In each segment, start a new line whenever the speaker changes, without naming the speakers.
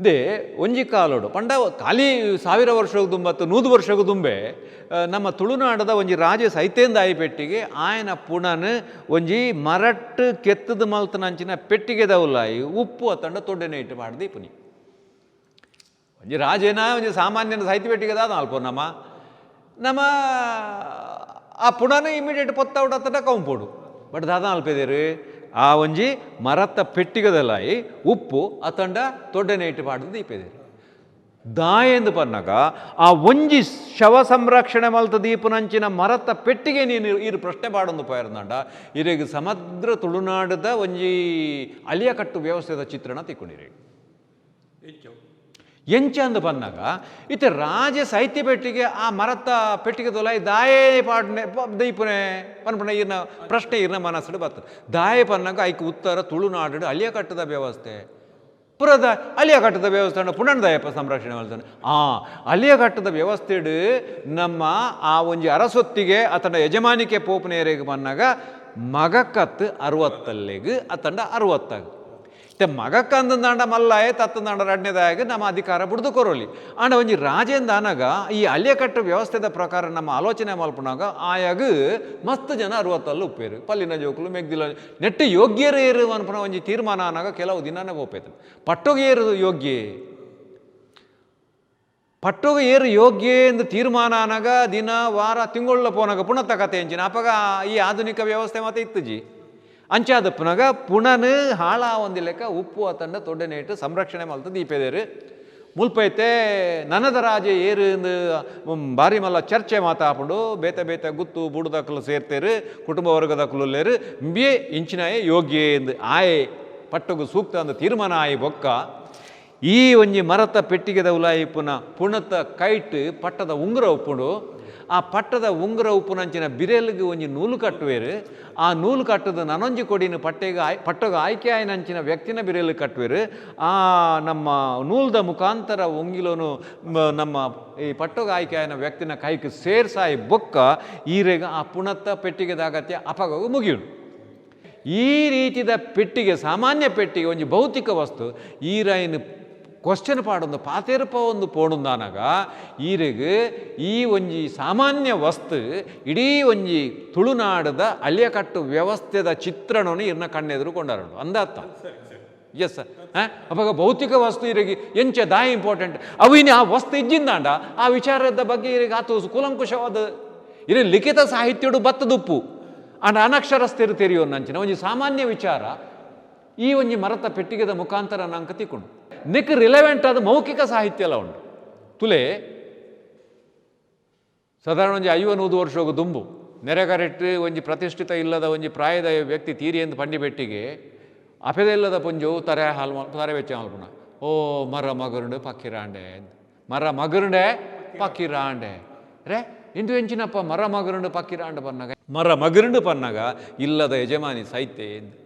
They ಒಂಜಿ ಕಾಲೋಡು ಪಂಡ ಖಾಲಿ 1000 ವರ್ಷ ದುಂಬತ್ತು 100 ವರ್ಷ ದುಂಬೆ ನಮ್ಮ ತುಳುನಾಡದ ಒಂಜಿ ರಾಜ ಸೈತೇಂದಾಯಿ ಪೆಟ್ಟಿಗೆ ಆಯನ ಪುಣನ್ ಒಂಜಿ ಮರಟ್ಟು ಕೆತ್ತದ ಮಲ್ತನಂಚಿನ ಪೆಟ್ಟಿಗೆ ದೌಲಾಯಿ ಉಪ್ಪು ಅತ್ತಂಡ ತೊಡ್ಡೆನೆ ಇಟ್ಟು ಪಾಡ್ದು ಪುನಿ. ಒಂಜಿ ರಾಜೇನ ಒಂಜಿ ಸಾಮಾನ್ಯನ ಸಾಹಿತ್ಯ ಪೆಟ್ಟಿಗೆ ದಾದ ಅಲ್ಪ ನಮ್ಮ ನಮ್ಮ ಆ ಪುಣನ ಇಮಿಡಿಯೇಟ್ ಪೊತ್ತೌಡು ಅತ್ತಂಡ ಕೌಂಪೋಡು. ಬಟ್ ದಾದ ಅಲ್ಪೆದೇರು ಆ ಒಂಜಿ ಮರತ್ತ ಪೆಟ್ಟಿಗೆದಲಾಯಿ ಉಪ್ಪು ಅತ್ತಂಡ ತೊಡ್ಡೆನೆ ಇಟ್ಟು ಪಾಡ್ದು ದೀಪೆದೇರು. ದಾಯೆಂದು ಪನ್ನಾಗ ಆ ಒಂಜಿ ಶವ ಸಂರಕ್ಷಣೆ ಮಲ್ತ ದೀಪನಂಚಿನ ಮರತ್ತ ಪೆಟ್ಟಿಗೆ ನೀನು ಇರು ಪ್ರಶ್ನೆ ಪಾಡೊಂದು ಪೋಯರ್ನಾಂಡ ಇರೆಗ್ ಸಮಗ್ರ ತುಳುನಾಡದ ಒಂಜಿ ಅಳಿಯಕಟ್ಟು ವ್ಯವಸ್ಥೆದ ಚಿತ್ರಣ ತಿಕ್ಕೊಂಡಿರಿ. ಎಂಚ ಅಂದು ಪನ್ನಾಗ ಇತ್ತೆ ರಾಜ ಸಾಹಿತ್ಯ ಪೆಟ್ಟಿಗೆ ಆ ಮರತ್ತ ಪೆಟ್ಟಿಗೆ ತೊಲಾಯಿ ದಾಯೇ ಪಾಡ್ನೆ ದೀಪನೆ ಪನ್ಪುನ ಈರ್ನ ಪ್ರಶ್ನೆ ಈರ್ನ ಮನಸ್ಸು ಬರ್ತದೆ. ದಾಯೆ ಪನ್ನಾಗ ಐಕ್ ಉತ್ತರ ತುಳುನಾಡು ಅಳಿಯಕಟ್ಟದ ವ್ಯವಸ್ಥೆ ಪುರದ ಅಳಿಯಕಟ್ಟದ ವ್ಯವಸ್ಥೆ ಪುನರ್ದಾಯಪ್ಪ ಸಂರಕ್ಷಣೆ ಮಾಡ್ತಾನೆ. ಆ ಅಳಿಯಕಟ್ಟದ ವ್ಯವಸ್ಥೆಡು ನಮ್ಮ ಆ ಒಂಜಿ ಅರಸೊತ್ತಿಗೆ ಅತನ ಯಜಮಾನಿಕೆ ಪೋಪನೇರಿಗೆ ಬಂದಾಗ ಮಗಕತ್ತು 60 ಅತಂಡ 60 ಇತ್ತೆ ಮಗಕ್ಕಂದಂದಾಂಡ ಮಲ್ಲಾಯ ತತ್ತಂದಾಂಡ ರಡ್ನೆದಾಯಗ ನಮ್ಮ ಅಧಿಕಾರ ಬುಡ್ದು ಕೊರೋಲಿ. ಆಂಡ ಒಂಜಿ ರಾಜೇಂದ ಅನಗ ಈ ಅಳಿಯಕಟ್ಟು ವ್ಯವಸ್ಥೆದ ಪ್ರಕಾರ ನಮ್ಮ ಆಲೋಚನೆ ಮಲ್ಪುನಾಗ ಆಯಾಗ ಮಸ್ತ್ ಜನ 60 ಉಪ್ಪೇರು ಪಲ್ಲಿನ ಜೋಕುಲು ಮೆಗ್ದಿಲ ನೆಟ್ಟು ಯೋಗ್ಯರು ಏರು ಅನ್ಪುನ ಒಂಜಿ ತೀರ್ಮಾನ ಅನಾಗ ಕೆಲವು ದಿನನೇ ಒಪ್ಪೇತು. ಪಟ್ಟೊಗೆ ಏರು ಯೋಗ್ಯ ಪಟ್ಟೊಗೆ ಏರು ಯೋಗ್ಯ ಎಂದು ತೀರ್ಮಾನ ಅನಾಗ ದಿನ ವಾರ ತಿಂಗೊಳ್ಳ ಪೋನಾಗ ಪುಣತ್ತ ಕತೆ ಎಂಚಿನ ಅಪಗ ಈ ಆಧುನಿಕ ವ್ಯವಸ್ಥೆ ಮಾತ ಇತ್ತುಜಿ. ಅಂಚಾದ ಪುನಗ ಪುಣನು ಹಾಳ ಒಂದಿ ಲೆಕ್ಕ ಉಪ್ಪು ಅತಂಡ ತೊಡ್ಡೆನೇಟು ಸಂರಕ್ಷಣೆ ಮಲ್ತು ದೀಪೆದೇರು. ಮುಲ್ಪೈತೆ ನನದ ರಾಜ ಏರು ಬಾರಿ ಮಲ್ಲ ಚರ್ಚೆ ಮಾತಾಪುಂಡು ಬೇತೆ ಬೇತೆ ಗುತ್ತು ಬುಡುದಕ್ಕಲು ಸೇರ್ತೇರು ಕುಟುಂಬ ವರ್ಗದಕ್ಕಲು ಇಂಬಿಯೇ ಇಂಚಿನಾಯೆ ಯೋಗ್ಯ ಎಂದು ಆಯೆ ಪಟ್ಟಗು ಸೂಕ್ತ ಅಂದು ತೀರ್ಮಾನ ಆಯಿ ಬೊಕ್ಕ ಈ ಒಂಜಿ ಮರತ ಪೆಟ್ಟಿಗೆದ ಉಲಾಯಿ ಪುನ ಪುಣತ ಕೈಟ್ ಪಟ್ಟದ ಉಂಗುರ ಉಪ್ಪುಂಡು. ಆ ಪಟ್ಟದ ಉಂಗುರ ಉಪ್ಪುನಂಚಿನ ಬಿರೆಲ್ಗೆ ಒಂಜಿ ನೂಲು ಕಟ್ಟುವೇರು. ಆ ನೂಲು ಕಟ್ಟದ ನನೊಂಜಿ ಕೊಡಿನ ಪಟ್ಟೆಗೆ ಆಯ್ ಪಟ್ಟಗ ಆಯ್ಕೆ ಆಯ್ನಂಚಿನ ವ್ಯಕ್ತಿನ ಬಿರೆಲು ಕಟ್ಟುವೇರು. ಆ ನಮ್ಮ ನೂಲ್ದ ಮುಖಾಂತರ ಉಂಗಿಲೋನು ನಮ್ಮ ಈ ಪಟ್ಟಗ ಆಯ್ಕೆ ಆಯ್ನ ವ್ಯಕ್ತಿನ ಕೈಗೆ ಸೇರ್ಸಾಯಿ ಬೊಕ್ಕ ಈರೆಗ ಆ ಪುಣತ್ತ ಪೆಟ್ಟಿಗೆದ ಅಗತ್ಯ ಅಪಗ ಮುಗಿಯುಡು. ಈ ರೀತಿದ ಪೆಟ್ಟಿಗೆ ಸಾಮಾನ್ಯ ಪೆಟ್ಟಿಗೆ ಒಂಜಿ ಭೌತಿಕ ವಸ್ತು ಈರೈನ್ ಕ್ವಶನ್ ಪಾಡೊಂದು ಪಾತೇರ್ಪ ಒಂದು ಪೋಣುಂದಾನಾಗ ಈರೆಗ್ ಈ ಒಂಜಿ ಸಾಮಾನ್ಯ ವಸ್ತು ಇಡೀ ಒಂಜಿ ತುಳುನಾಡದ ಅಳಿಯಕಟ್ಟು ವ್ಯವಸ್ಥೆದ ಚಿತ್ರಣವನ್ನು ಇರ್ನ ಕಣ್ಣೆದುರು ಕೊಂಡಾರಡು ಅಂದಾತ. Yes sir. ಅವಾಗ ಭೌತಿಕ ವಸ್ತು ಇರಗಿ ಎಂಚ ದಾಯ ಇಂಪಾರ್ಟೆಂಟ್ ಅವು ಇನ್ನು ಆ ವಸ್ತು ಇಜ್ಜಿಂದಾಂಡ ಆ ವಿಚಾರದ ಬಗ್ಗೆ ಇರಗ ಆತು ಕೂಲಂಕುಷವಾದ ಇರ ಲಿಖಿತ ಸಾಹಿತ್ಯಡು ಬತ್ತದುಪ್ಪು ಅಂಡ ಅನಕ್ಷರಸ್ಥರು ತೆರೆಯೋ ನಂಚಿನ ಒಂಜಿ ಸಾಮಾನ್ಯ ವಿಚಾರ ಈ ಒಂಜಿ ಮರತ ಪೆಟ್ಟಿಗೆದ ಮುಖಾಂತರ ನಂಕ ತಿಕ್ಕೊಂಡು ನೆಕ್ ರಿಲೆವೆಂಟ್ ಆದ ಮೌಖಿಕ ಸಾಹಿತ್ಯ ಎಲ್ಲ ಉಂಟು. ತುಲೆ ಸಾಧಾರಣ ಒಂಜಿ 50 ವರ್ಷ ದುಂಬು ನೆರೆಗರೆಟ್ಟು ಒಂಜಿ ಪ್ರತಿಷ್ಠಿತ ಇಲ್ಲದ ಒಂಜಿ ಪ್ರಾಯದ ವ್ಯಕ್ತಿ ತೀರಿ ಎಂದು ಪಂಡಿ ಬೆಟ್ಟಿಗೆ ಅಪೆದ ಇಲ್ಲದ ಪುಂಜು ತರೆ ಹಾಲು ತರೆ ವೆಚ್ಚ ಹಾಲ್ಪುಣ ಓ ಮರ ಮಗರುಂಡು ಪಕ್ಕಿರಾಂಡೆ ಮರ ಮಗರುಂಡೆ ಪಕ್ಕಿರಾಂಡೆ ರೇ ಇಂದು ಎಂಚಿನಪ್ಪ ಮರ ಮಗರುಂಡು ಪಕ್ಕಿರಾಂಡು ಪನ್ನಾಗ ಮರ ಮಗರುಂಡು ಪನ್ನಾಗ ಇಲ್ಲದ ಯಜಮಾನಿ ಸೈತೆ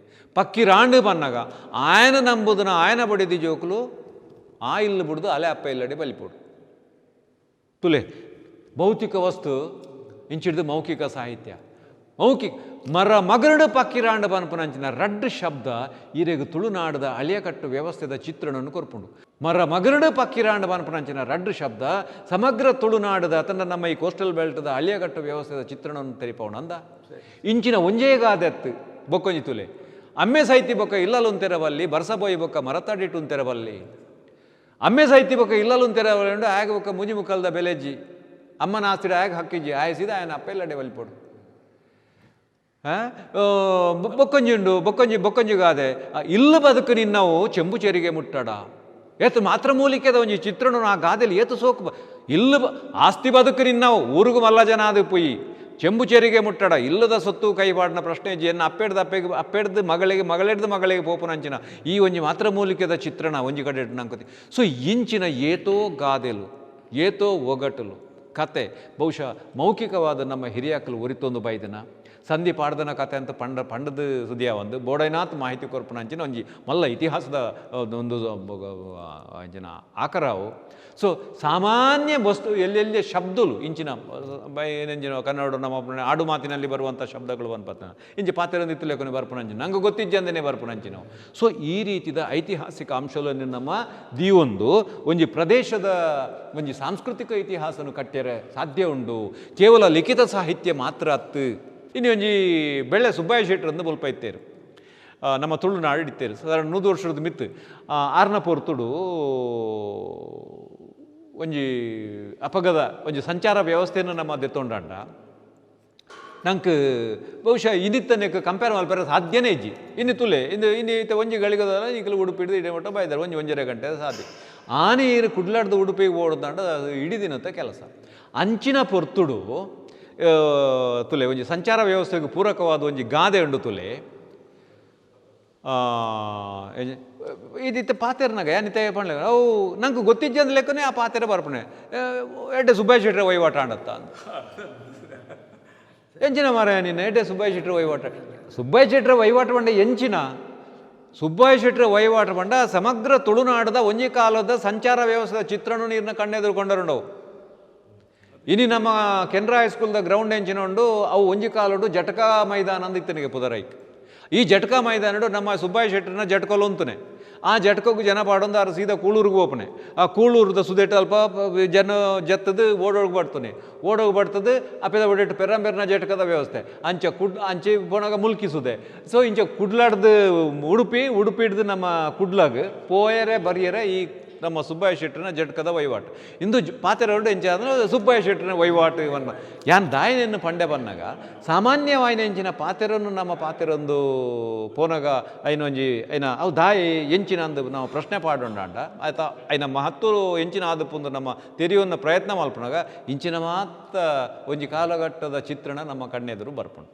ಪಕ್ಕಿರಾಂಡು ಪನ್ನಾಗ ಆಯನ ನಂಬುದನ ಆಯನ ಬಡಿದಿ ಜೋಕುಲು ಆ ಇಲ್ಲು ಬಿಡ್ದು ಅಲೆ ಅಪ್ಪ ಇಲ್ಲಡೆ ಬಲಿಪೋಡು. ತುಲೆ ಭೌತಿಕ ವಸ್ತು ಇಂಚಿಡ್ದು ಮೌಖಿಕ ಸಾಹಿತ್ಯ ಮೌಖಿಕ ಮರ ಮಗರುಡು ಪಕ್ಕಿರಾಂಡ ಪನ್ಪುನಂಚಿನ ರಡ್ಡು ಶಬ್ದ ಈರೆಗ್ ತುಳುನಾಡದ ಅಳಿಯಕಟ್ಟು ವ್ಯವಸ್ಥೆದ ಚಿತ್ರಣವನ್ನು ಕೊರ್ಪುಂಡು. ಮರ ಮಗರುಡು ಪಕ್ಕಿರಾಂಡ ಪನ್ಪುನಂಚಿನ ರಡ್ಡು ಶಬ್ದ ಸಮಗ್ರ ತುಳುನಾಡದ ಅತನ ನಮ್ಮ ಈ ಕೋಸ್ಟಲ್ ಬೆಲ್ಟದ ಅಳಿಯಕಟ್ಟು ವ್ಯವಸ್ಥೆದ ಚಿತ್ರಣವನ್ನು ತೆರಿಪವಣ ಅಂದ. ಇಂಚಿನ ಒಂಜೇ ಗಾದೆತ್ತು ಬೊಕ್ಕೊಂಜಿ ತುಲೆ ಅಮ್ಮೆ ಸಾಹಿತಿ ಬೊಕ್ಕ ಇಲ್ಲಲುಂತೆರವಲ್ಲಿ ಬರ್ಸಬೋಯಿ ಬೊಕ್ಕ ಮರತಾಡಿಟ್ಟು ತೆರವಲ್ಲಿ ಅಮ್ಮೆ ಸಾಹಿತಿ ಬೊಕ್ಕ ಇಲ್ಲಲುಂತೆರವಲ್ಲಿ ಆಗ ಬೊಕ್ಕ ಮುಜಿ ಮುಕ್ಕಲ್ದ ಬೆಲೆಜ್ಜಿ ಅಮ್ಮನ ಆಸ್ತಿಡ ಆಗ ಹಕ್ಕಿಜ್ಜಿ ಆಯಸಿದ ಆಯನ ಅಪ್ಪ ಇಲ್ಲಡೆ ಬಲಿಪೋಡು. ಬೊಕ್ಕೊಂಜಿ ಉಂಡು ಬೊಕ್ಕೊಂಜಿ ಬೊಕ್ಕೊಂಜಿ ಗಾದೆ ಇಲ್ಲ ಬದುಕು ನಿನ್ನವು ಚೆಂಬು ಚೆರಿಗೆ ಮುಟ್ಟಡ ಏತು ಮಾತ್ರ ಮೂಲಿಕೆದ ಒಂಜಿ ಚಿತ್ರಣ ಆ ಗಾದೆಲಿ ಏತು ಸೋಕು ಇಲ್ಲ ಆಸ್ತಿ ಬದುಕು ನಿನ್ನವು ಊರುಗು ಮಲ್ಲ ಜನ ಅದು ಪೊಯ್ಯಿ ಚೆಂಬು ಚೆರಿಗೆ ಮುಟ್ಟಡ ಇಲ್ಲದ ಸೊತ್ತು ಕೈಪಾಡಿನ ಪ್ರಶ್ನೆ ಎನ್ನ ಅಪ್ಪೆಡ್ದ ಅಪ್ಪೆಗೆ ಅಪ್ಪೆಡ್ದು ಮಗಳಿಗೆ ಮಗಳೆಡ್ದು ಮಗಳಿಗೆ ಪೋಪುನಂಚಿನ ಈ ಒಂಜಿ ಮಾತ್ರ ಮೂಲಿಕೆದ ಚಿತ್ರಣ ಒಂಜಿ ಕಡೆ ನಂಕತಿ. ಸೊ ಇಂಚಿನ ಏತೋ ಗಾದೆಲು ಏತೋ ಒಗಟಲು ಕತೆ ಬಹುಶಃ ಮೌಖಿಕವಾದ ನಮ್ಮ ಹಿರಿಯಾಕಲು ಒರಿತೊಂದು ಬೈದನ ಸಂಧಿ ಪಾಡ್ದನ ಕತೆ ಅಂತ ಪಂಡ ಪಂಡದು ಸುದಿಯಾವಂದು ಬೋಡೈನಾಥ್ ಮಾಹಿತಿ ಕೊರ್ಪುನ ಅಂಚಿನ ಒಂಜಿ ಮಲ್ಲ ಇತಿಹಾಸದ ಒಂದು ಅಂಚಿನ ಆಕರಾವು. ಸೊ ಸಾಮಾನ್ಯ ವಸ್ತು ಎಲ್ಲೆಲ್ಲಿ ಶಬ್ದಲು ಇಂಚಿನ ಏನೆಂಜಿನ ಕನ್ನಡ ನಮ್ಮ ಆಡು ಮಾತಿನಲ್ಲಿ ಬರುವಂಥ ಶಬ್ದಗಳು ಅನ್ಪತ್ತ ಇಂಚಿ ಪಾತೆರೊಂದು ಇತ್ತು ಬರ್ಪುನಂಚಿನ ನಂಗೆ ಗೊತ್ತಿಜ್ಜಂದನೆ ಬರ್ಪುನಂಚಿನವು. ಸೊ ಈ ರೀತಿದ ಐತಿಹಾಸಿಕ ಅಂಶಗಳನ್ನು ನಮ್ಮ ದೀವೊಂದು ಒಂಜಿ ಪ್ರದೇಶದ ಒಂಜಿ ಸಾಂಸ್ಕೃತಿಕ ಇತಿಹಾಸನು ಕಟ್ಟ್ಯರೆ ಸಾಧ್ಯ ಉಂಡು, ಕೇವಲ ಲಿಖಿತ ಸಾಹಿತ್ಯ ಮಾತ್ರ ಅತ್ತು. ಇನ್ನು ಒಂಜಿ ಬೆಳ್ಳೆ ಸುಬ್ಬಯ್ಯ ಶೆಟ್ಟರಂದು ಬೊಲ್ಪ ಇತ್ತೇರು, ನಮ್ಮ ತುಳುನಾಡು ಇತ್ತೇರು ಸಾಧಾರಣ 100 ವರ್ಷದ ಮಿತ್ತು ಆರ್ನ ಪೊರ್ತುಡು ಒಂಜಿ ಅಪಗದ ಒಂಜಿ ಸಂಚಾರ ವ್ಯವಸ್ಥೆಯನ್ನು ನಮ್ಮ ದೆತ್ತೊಂಡಾಂಡ ನಂಗೆ ಬಹುಶಃ ಇನ್ನಿತ್ತನೆಕ್ ಕಂಪೇರ್ ಮಲ್ಪರೆ ಸಾಧ್ಯನೇ ಇಜ್ಜಿ. ಇನ್ನು ತುಲೆ ಇಂದು ಇನ್ನು ಈತ ಒಂಜಿ ಗಳಿಗದಲ್ಲ ಈಗಲೂ ಉಡುಪಿ ಹಿಡಿದು ಇಡೀ ಮಟ್ಟ ಬಾಯ್ದಾರೆ ಒಂಜಿ ಒಂಜರೆ ಗಂಟೆ ಸಾಧ್ಯ. ಆನೆ ನೀರು ಕುಡ್ಲಾಡ್ದು ಉಡುಪಿಗೆ ಓಡ್ದಂಡ ಅದು ಇಡೀ ದಿನದ ಕೆಲಸ. ಅಂಚಿನ ಪೊರ್ತುಡು ತುಲೆ ಒಂಜಿ ಸಂಚಾರ ವ್ಯವಸ್ಥೆಗೆ ಪೂರಕವಾದ ಒಂಜಿ ಗಾದೆ ಉಂಡು ತುಲೆ. ಇದಿತ್ತ ಪಾತೆರ್ನಾಗ ಯಾನಿತ್ತೆ ಪಂಡ್ಲೆ ಅವು ನಂಗೆ ಗೊತ್ತಿಜ್ಜಂದ ಲೆಕ್ಕನೇ ಆ ಪಾತೆರ ಬರ್ಪಣೆ ಎಡ್ಡೆ ಸುಬ್ಬಯ್ಯ ಶೆಟ್ಟರೆ ವಹಿವಾಟ ಆಂಡತ್ತ ಅಂದ್. ಎಂಚಿನ ಮಾರಾಯ ನಿನ್ನ ಎಡ್ಡೆ ಸುಬ್ಬಯ್ಯ ಶೆಟ್ಟರೆ ವಹಿವಾಟ, ಸುಬ್ಬಯ್ಯ ಶೆಟ್ಟರೆ ವಹಿವಾಟ ಪಂಡ ಎಂಚಿನ ಸುಬ್ಬಯ್ಯ ಶೆಟ್ಟರೆ ವಹಿವಾಟ ಪಂಡ ಸಮಗ್ರ ತುಳುನಾಡದ ಒಂಜಿ ಕಾಲದ ಸಂಚಾರ ವ್ಯವಸ್ಥೆದ ಚಿತ್ರಣ ನೀರಿನ ಕಣ್ಣೆದುರುಕೊಂಡರುಂಡವು. ಇನಿ ನಮ್ಮ ಕೆನರಾ ಹೈಸ್ಕೂಲ್ದ ಗ್ರೌಂಡ್ ಎಂಚಿನ ಉಂಡು ಅವು ಒಂಜಿ ಕಾಲುಡು ಜಟಕಾ ಮೈದಾನ ಅಂದ್ ಇತ್ತನಿಗೆ ಪುದರೈಕ್. ಈ ಜಟಕಾ ಮೈದಾನಡು ನಮ್ಮ ಸುಬ್ಬಯ್ಯ ಶೆಟ್ಟರ್ನ ಜಟಕಲ್ ಒಂತನೆ, ಆ ಜಟಕಕ್ಕೂ ಜನ ಪಾಡೊಂದು ಆರು ಸೀದಾ ಕೂಳೂರಿಗೆ ಹೋಪನೆ, ಆ ಕೂಳೂರದ ಸುದೇಟ ಅಲ್ಪ ಜನ ಜತ್ತದು ಓಡೋಗಿ ಬರ್ತನೆ, ಓಡೋಗಿ ಬರ್ತದೆ ಅಪ್ಪದ ಒಡೆಟ್ಟು ಪೆರಂಬೆರ್ನ ಜಟಕದ ವ್ಯವಸ್ಥೆ ಅಂಚೆ ಕುಡ್ ಅಂಚೆ ಪೋನಾಗ ಮುಲ್ಕಿಸುದೆ. ಸೊ ಇಂಚ ಕುಡ್ಲಾಡ್ದು ಉಡುಪಿ, ಉಡುಪಿ ಹಿಡ್ದು ನಮ್ಮ ಕುಡ್ಲಾಗ ಪೋಯರೆ ಬರಿಯರೆ ಈ ನಮ್ಮ ಸುಬ್ಬಯ್ಯ ಶೆಟ್ಟರ್ನ ಜಟಕದ ವಹಿವಾಟು. ಇಂದು ಪಾತೆರವರ್ಡು ಎಂಚ ಅಂದ್ರೆ ಸುಬ್ಬಯ್ಯ ಶೆಟ್ಟರ್ನ ವಹಿವಾಟು ಇವನ್ ಯಾನ್ ದಾಯನೆಯನ್ನು ಪಂಡೆ ಬನ್ನಾಗ ಸಾಮಾನ್ಯವಾಯಿನ ಎಂಚಿನ ಪಾತೆರನ್ನು ನಮ್ಮ ಪಾತೆರೊಂದು ಪೋನಗ ಐನೊಂಜಿ ಐನ ಅವು ದಾಯಿ ಎಂಚಿನ ಅಂದು ನಾವು ಪ್ರಶ್ನೆ ಪಾಡೊಂಡಾಂಡ ಆಯ್ತಾ ಐನ ಮಹತ್ವ ಎಂಚಿನ ಆದಪುಂದು ನಮ್ಮ ತೆರೆಯುವನ್ನ ಪ್ರಯತ್ನ ಮಲ್ಪನಾಗ ಇಂಚಿನ ಮಾತ್ರ ಒಂಜಿ ಕಾಲಘಟ್ಟದ ಚಿತ್ರಣ ನಮ್ಮ ಕಣ್ಣೆದುರು ಬರ್ಪುಂಡು.